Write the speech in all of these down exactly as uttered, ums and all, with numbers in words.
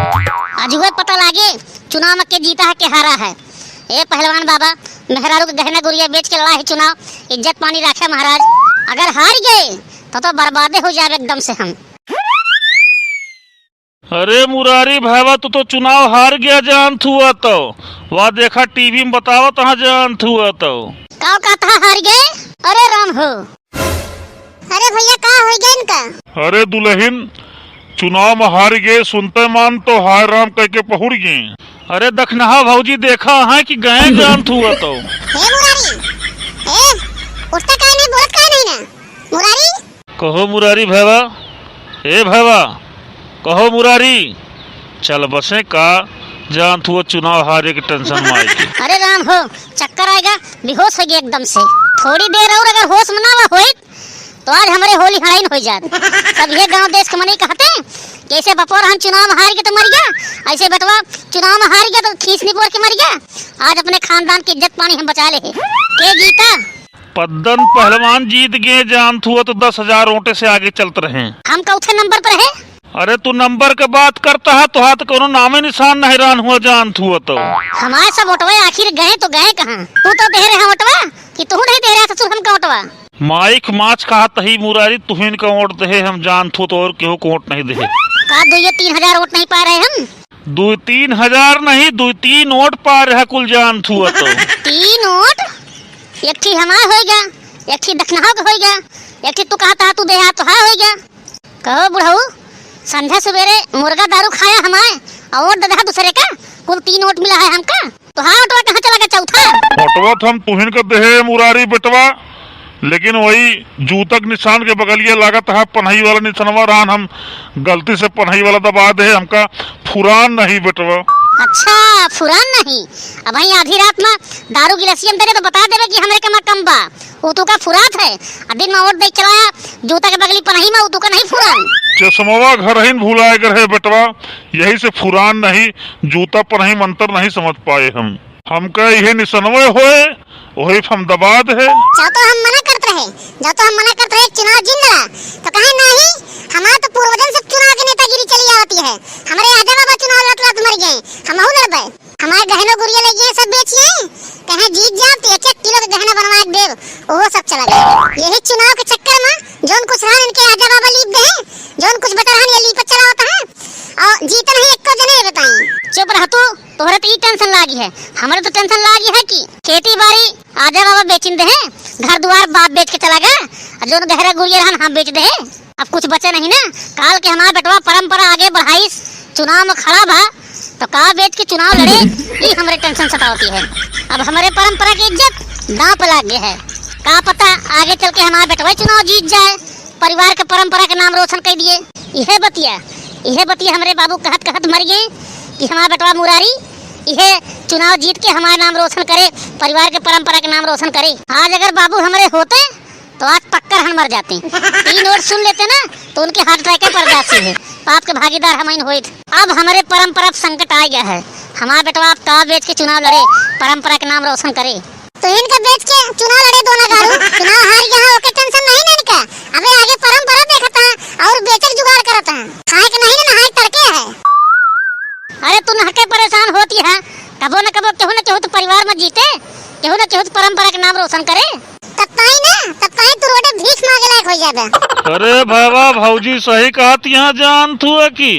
अजुए पता लागे चुनाव में के जीता है, के हारा है। ए पहलवान बाबा, मेहरारू के गहना गुरिया बेच के लड़ा है चुनाव, इज्जत पानी राखे महाराज। अगर हार गए तो, तो बर्बादे हो जाए एकदम से हम। अरे मुरारी भाईवा, तू तो चुनाव हार गया जानत हुआ तो। वाह, देखा टीवी में बतावत हाँ जानत हुआ तो। का कहत हा हार गए? अरे राम हो। अरे भैया, का हो गया इनका? अरे दुलहिन, चुनाव में हार गए सुनते मान तो हाय राम कह के पहुड़ गए। अरे दखनहा भौजी देखा है कि गए जानत हुआ तो। हे मुरारी, ए, उठता काहे नहीं, बोलत काहे नहीं ना? मुरारी, कहो मुरारी भैवा, ए भैवा, कहो मुरारी, चल बसे का जानत हुआ चुनाव हारे के tension में आए के। अरे राम हो, चक्कर आएगा, बेहोश हो गया एकदम से। थोड़ी देर और अगर होश में ना हुआ होइत, तो आज हमरे होली हड़ाइन हो जात। सब ये गांव देश के मनई कहते, कैसे बपोर हम चुनाव में हार के तो मर गया, ऐसे बेटवा चुनाव में हार गया तो खीस निपोर के मर गया। आज अपने खानदान की इज्जत पानी हम बचा ले। के जीता? पद्दन पहलवान जीत गए जानत हुआ तो दस हजार वोटे से आगे चलत रहे। हम कौथे नंबर पर है? अरे तू नंबर के बात करता है, तोहार तो कोनो नामे निशान नहीं रहन हुआ जानत हुआ तो। हमारे सब वोटवे आखिर गए तो गए कहाँ? तू तो दे रहे वोटवा कि तू नहीं दे रहा ससुर हमका वोटवा? माइक माच कहत ही मुरारी, तुहिन का वोट दे हम जानत हुआ तो और केहू को वोट नहीं दे। का दो ये तीन हजार वोट नहीं पा रहे हम? दुई तीन हजार नहीं, दुई तीन वोट पा रहा कुल जानत हुआ तो। तीन वोट? एक ठी हमार होइगा, एक ठी दखनहा के होइगा, एक ठी तू कहत हा तू देहा तोहार होइगा। कहो बुढ़ऊ, संध्या सुबेरे मुर्गा दारू खाया हमार और वोट दे दहा दूसरे का, कुल तीन वोट मिला है हमका, तोहार वोटवा कहाँ चला गया चौथा? वोटवा तो हम तुहिन का देहे मुरारी बेटवा, लेकिन वही जूता के निशान के बगलिया लागत है पनही वाला निशानवा रहन, हम गलती से पनही वाला दबा दे, हमका फुरान नहीं बेटवा। अच्छा, फुरान नहीं। अब वही आधी रात में दारू गिलासिया में दे दे तो बता देबे कि हमरे कमा कम बा, उ तू का फुरात है। आ दिन में वोट दे चलाया, जूता के बगली पनही में, उ तू का नहीं फुरान। चश्मवा घर ही भुलाए कर है बेटवा, यही से फुरान नहीं, जूता पनही मंतर नहीं समझ पाए हम। हमका इहे निसनवे होए, वही हम दबा दे। जब तो हम मना करत रहे, जब तो हम मना करत रहे, चुनाव जीत लड़ा, तो कहे, "नहीं, हमार तो पूर्वजन से चुनाव के नेतागिरी चली आवती है, हमरे आजा बाबा चुनाव लड़त लड़त मर गए, हमहू लड़बे, हमार गहनो गुरिया ले गए, सब बेचिए, कहे जीत जाब तो एक एक किलो के गहना बनवा के देब।" ओहो सब चला गया। यही चुनाव के चक्कर में जौन कुछ रहन इनके आजा बाबा लीप दे, जौन कुछ बचा रहन ये लीपत चलावत है, और जीते नहीं एको जने बताई। चुप रह तू। तोहरे तो ई tension लागी है, हमरे तो tension लागी है कि खेती बाड़ी आजा बाबा बेचिन दे हैं, घर दुआर बाप बेच के चला गया, और जौन गहरा गुरिया रहन हम बेच दे हैं। अब कुछ बचे नहीं ना, काल के हमार बेटवा परंपरा आगे बढ़ाइस, चुनाव में खड़ा भा, तो का बेच के चुनाव लड़े, ई हमरे tension सतावती है। अब हमरे परंपरा की इज्जत दांव पे लाग गई है, का पता आगे चल के हमार बेटवा चुनाव जीत जाए। परिवार के परंपरा के नाम रोशन कर दिए। इहे बतिया, इहे बतिया हमरे बाबू कहत कहत मर गए कि हमार बेटवा मुरारी इहे चुनाव जीत के हमार नाम रोशन करे, परिवार के परंपरा के नाम रोशन करे। आज अगर बाबू हमरे होते तो आज पक्का रहन मर जाते। तीन वोट सुन लेते ना तो उनके heart attack के बर्दाश्त है। पाप के भागीदार हम ही होइत। अब हमरे परंपरा पे संकट आ गया है। हमार बेटवा अब का बेच के चुनाव लड़े, परंपरा के नाम रोशन करे। तो इनका बेच के चुनाव लड़े दो ना गाड़ू, चुनाव हार गया है, ओके tension नहीं ना इनका। अबे आगे परंपरा देखता है और बेचक जुगाड़ करता है, खाए के नहीं ना नहाए तड़के है। अरे तू नहके परेशान होती है, कबो न कबो केहू न केहू तो परिवार में जीते, केहू न केहू तो परंपरा के नाम रोशन करे। तब ताई ना, तब ताई तू रोडे भीख मांगे लायक हो जाबे। अरे भावा भौजी सही कहत यहाँ जानत हुआ कि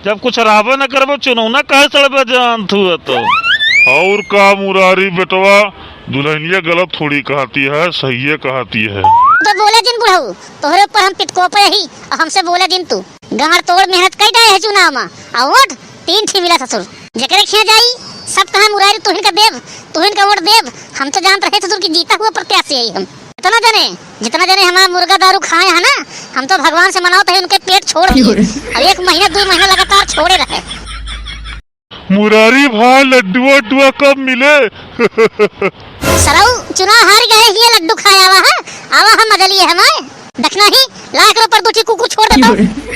जब कुछ रहबे न करबो, चुनौना काहे सड़बे जानत हुआ तो। और का मुरारी बेटवा, दुल्हनिया गलत थोड़ी कहती है, सहिए कहती है। तो बोले जिन बुढ़ऊ, तोहरे ऊपर हम पिटकोपे ही, और हमसे बोले जिन तू। गांड़ तोड़ मेहनत कई डाए है चुनाव में, और वोट तीन ठी मिला ससुर। जेकरे खिया जाई, सब कहा मुरारी तुहिन का देब, तुहिन का वोट देब। हम तो जानत रहे ससुर कि जीता हुआ प्रत्याशी है हम। जितना जने, जितना जने हमार मुर्गा दारू खाए है ना, हम तो भगवान से मनावत है उनके पेट छोड़ दिए। अब एक महीना, दो महीना लगातार छोड़े रहे। मुरारी भाई, लड्डुआ उड्डुआ कब मिले? सरऊ, चुनाव हार गए, ये लड्डू खाए आवा है, आवा हम मजा लिए हमारे। देखना ही, लाख रुपये दो ठी कुकुर छोड़ देता हूँ।